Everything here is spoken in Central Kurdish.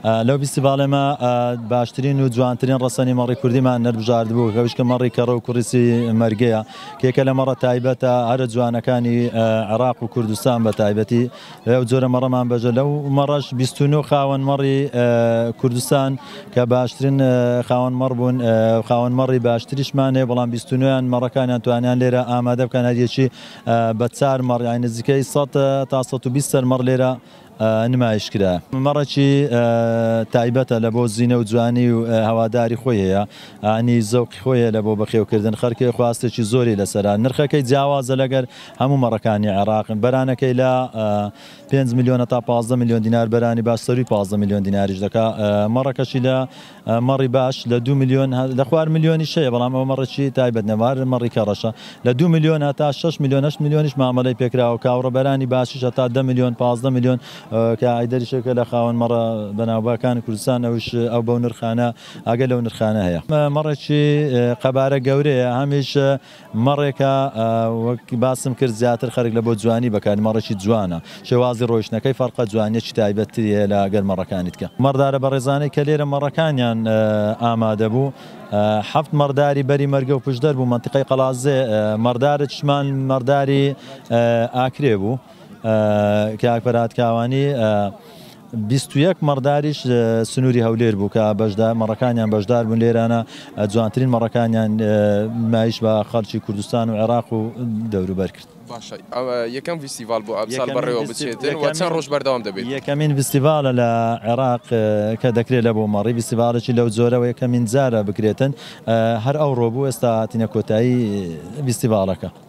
لەو ڤیستیڤاڵەمە باشترین و جوانترین ڕەسەنی مەڕی کوردیمان نەربژاردبوو کە وشکە مەڕی کەڕە و کوڕیسی مەرگەیە کێکە لە مەڕە تایبەتە هەرە جوانەکانی عێراق و کوردستان بە تایبەتی ئەو جۆرە مەڕەمان بەژە لەو مەڕەش 29 خاوەن مەڕی کوردستان کە باشترین خاوەن مەڕ بوون خاوەن مەڕی باشتریشمان هەیە بەڵام 29یان مەڕەکانیان توانیان لێرە ئامادە بکەن هەریەکی بە چار مەڕ یانی نزیکەی 100 تا 120 سەر مەڕ لێرە نمایش کرا. مەڕەکی تایبەتە لە بۆ زینە و جوانی و هەواداری خۆی هەیە ئانی زەوقی خۆی هەیە لە بۆ بەخێوکردن خەرکێ خواستێکی زۆری لەسەرە نرخەکەی جیاوازە لەگەر هەموو مەڕەکانی عێراق بەرانەکەی لە 5 ملیۆنە تا 15 ملیۆن دینار بەرانی باش سەروی 15 ملیۆن دیناریش دەکا مەڕەکەشی لە مەڕی باش لە دوو ملیۆن لە خوار ملیۆنیش هەیە بەڵام ئەوە مەڕێکی تایبەت نیە مار مەڕی کەڕەشە لە دوو ملیۆن هەتا شەش ملیۆن هەشت ملیۆنیش مامەلەی پێکراوە کاوڕە بەرانی باشیش هەتا دە ملیۆن 15 ملیۆن کە ئایدەریش یەکێکە لە خاوەن مەڕە بەناوباکانی کوردستان ئەوش ئەو بەو نرخانە ئاگە لەو نرخانە هەیە مەڕێکی قەبارە گەورەیە هەمیش مەڕێکە وەک باسم کرد زیاتر خەرک لە بۆ جوانی بەکاری مەڕێکی جوانە شێوازی ڕۆیشتنەکەی فەرقە جوانیەکی تایبەتتری هەیە لە گەر مەڕەکانی تکە. مەڕدارە بەڕێزانەی کە لێرە مەڕەکانیان ئامادە بوو حەفت مەڕداری بەری مەرگە و پشدەر بوو مەنتیقەی قەڵادزێ مەڕدارێکیشمان مەڕداری ئاکرێ بوو کاک فەرهاد کاوانی 21 مەڕداریش سنووری هەولێر بوو کە بەشدار مەڕەکانیان بەشدار بوون لێرانە جوانترین مەڕەکانیان نمایش بە خەڵکی کوردستان و عێراق و دەوروبەر کرد. باشە ئەوە یەکەم ڤیستیڤاڵ بۆ ئەمساڵ بەڕێوە بچێتن و چەند ڕۆژ بەردەوام دەبێت؟ یەکەمین ڤیستیڤاڵە لە عێراق کە دەکرێت لە بۆ مەڕی ڤیستیڤاڵێکی لەو جۆرەوە یەکەمین جارە بکرێتن هەر ئەوڕۆ بوو ئێستا هاتینە کۆتایی ڤیستیڤاڵەکە.